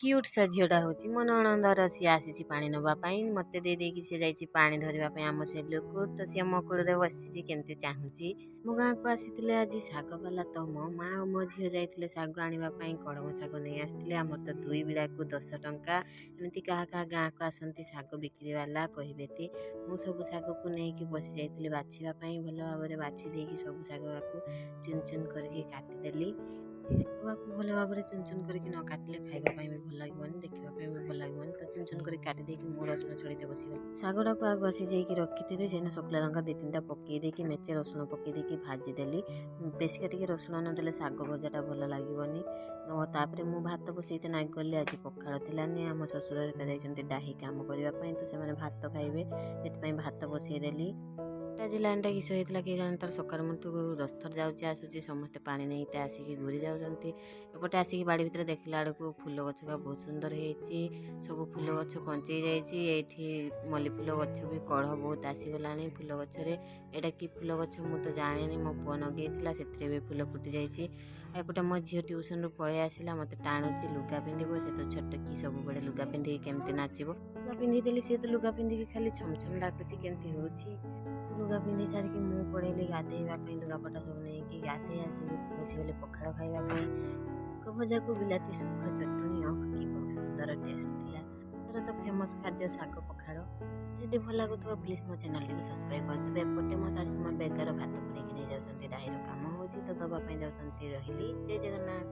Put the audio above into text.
Cute ସା ଝିଅଟା ହେଉଛି ମୋ ନଣନ୍ଦର। ସିଏ ଆସିଛି ପାଣି ନେବା ପାଇଁ, ମୋତେ ଦେଇ ଦେଇକି ସିଏ ଯାଇଛି ପାଣି ଧରିବା ପାଇଁ ଆମ ସେଲୁକୁ। ତ ସିଏ ମୋ କୂଳରେ ବସିଛି, କେମିତି ଚାହୁଁଛି। ମୋ ଗାଁକୁ ଆସିଥିଲେ ଆଜି ଶାଗବାଲା, ତ ମୋ ମା ଆଉ ମୋ ଝିଅ ଯାଇଥିଲେ ଶାଗ ଆଣିବା ପାଇଁ। କଳମ ଶାଗ ନେଇ ଆସିଥିଲେ। ଆମର ତ 2 ବିଡ଼ାକୁ 10 ଟଙ୍କା। ଏମିତି କାହା କାହା ଗାଁକୁ ଆସନ୍ତି ଶାଗ ବିକ୍ରିବାଲା, କହିବେ ତି। ମୁଁ ସବୁ ଶାଗକୁ ନେଇକି ବସି ଯାଇଥିଲି ବାଛିବା ପାଇଁ। ଭଲ ଭାବରେ ବାଛି ଦେଇକି ସବୁ ଶାଗକୁ ଚୁନ ଚୁନ କରିକି କାଟିଦେଲି। ଶାଗକୁ ଭଲ ଭାବରେ ଚୁନ ଚୁନ କରିକି ନ କାଟିଲେ ଖାଇବା ପାଇଁ ବି ଭଲ ଲାଗିବନି, ଦେଖିବା ପାଇଁ ବି ଭଲ ଲାଗିବନି। ତ ଚୁନ ଚୁନ କରିକି କାଟି ଦେଇକି ମୁଁ ରସୁଣ ଛଡ଼େଇତେ ବସିଗଲି। ଶାଗଟାକୁ ଆଗ ସିଝେଇକି ରଖିଥିଲି। ସେଦିନ ଶୁଖିଲା ଲଙ୍କା 2 3ଟା ପକେଇ ଦେଇକି ମେଞ୍ଚେ ରସୁଣ ପକେଇ ଦେଇକି ଭାଜିଦେଲି। ବେଶିକା ଟିକେ ରସୁଣ ନଦେଲେ ଶାଗ ଭଜାଟା ଭଲ ଲାଗିବନି। ତାପରେ ମୁଁ ଭାତ ବସେଇତେ ନାଗିଗଲି। ଆଜି ପଖାଳ ଥିଲାନି। ଆମ ଶ୍ୱଶୁର ହେରିକା ଯାଇଛନ୍ତି ଡାହି କାମ କରିବା ପାଇଁ, ତ ସେମାନେ ଭାତ ଖାଇବେ, ସେଥିପାଇଁ ଭାତ ବସେଇଦେଲି। ଆଜି ଲାଇନ୍ଟା କିସ ହେଇଥିଲା କିଏ ଜାଣେ, ତାର ସକାଳୁ ମୁଠୁ 10 ଥର ଯାଉଛି ଆସୁଛି। ସମସ୍ତେ ପାଣି ନେଇତେ ଆସିକି ଘୁରି ଯାଉଛନ୍ତି। ଏପଟେ ଆସିକି ବାଡ଼ି ଭିତରେ ଦେଖିଲା ବେଳକୁ ଫୁଲ ଗଛ ବହୁତ ସୁନ୍ଦର ହେଇଛି। ସବୁ ଫୁଲ ଗଛ କଞ୍ଚେଇ ଯାଇଛି। ଏଇଠି ମଲ୍ଲି ଫୁଲ ଗଛ ବି କଢ଼ ବହୁତ ଆସିଗଲାଣି ଫୁଲ ଗଛରେ। ଏଇଟା କି ଫୁଲ ଗଛ ମୁଁ ତ ଜାଣିନି, ମୋ ପୁଅ ଲଗେଇଥିଲା, ସେଥିରେ ବି ଫୁଲ ଫୁଟି ଯାଇଛି। ଆଉ ଏପଟେ ମୋ ଝିଅ ଟ୍ୟୁସନରୁ ପଳେଇ ଆସିଲା, ମୋତେ ଟାଣୁଛି ଲୁଗା ପିନ୍ଧିବ। ସେ ତ ଛୋଟ କି ସବୁବେଳେ ଲୁଗା ପିନ୍ଧିକି କେମିତି ନାଚିବ। ଲୁଗା ପିନ୍ଧିଦେଲି, ସିଏ ତ ଲୁଗା ପିନ୍ଧିକି ଖାଲି ଛମଛମ ଡାକୁଛି କେମିତି ହେଉଛି। ଲୁଗା ପିନ୍ଧି ସାରିକି ମୁଁ ପଳେଇଲି ଗାଧେଇବା ପାଇଁ। ଲୁଗାପଟା ସବୁ ନେଇକି ଗାଧେଇ ଆସିକି ବସିଗଲି ପଖାଳ ଖାଇବା ପାଇଁ। ଭଜାକୁ ବିଲାତି ଶୁଖୁଆ ଚଟଣି, ଅହ କି ସୁନ୍ଦର ଟେଷ୍ଟ ଥିଲା। ଏର ତ ଫେମସ୍ ଖାଦ୍ୟ ଶାଗ ପଖାଳ। ଯଦି ଭଲ ଲାଗୁଥିବ, ପ୍ଲିଜ୍ ମୋ ଚ୍ୟାନେଲଟିକୁ ସବସ୍କ୍ରାଇବ୍ କରିଦେବେ। ଏପଟେ ମୋ ଶାଶୁ ମା ବେଗାର ଭାତ ପୁରେଇକି ନେଇଯାଉଛନ୍ତି। ଡାହିର କାମ ହେଉଛି ତ ଦେବା ପାଇଁ ଯାଉଛନ୍ତି। ରହିଲି, ଜୟ ଜଗନ୍ନାଥ।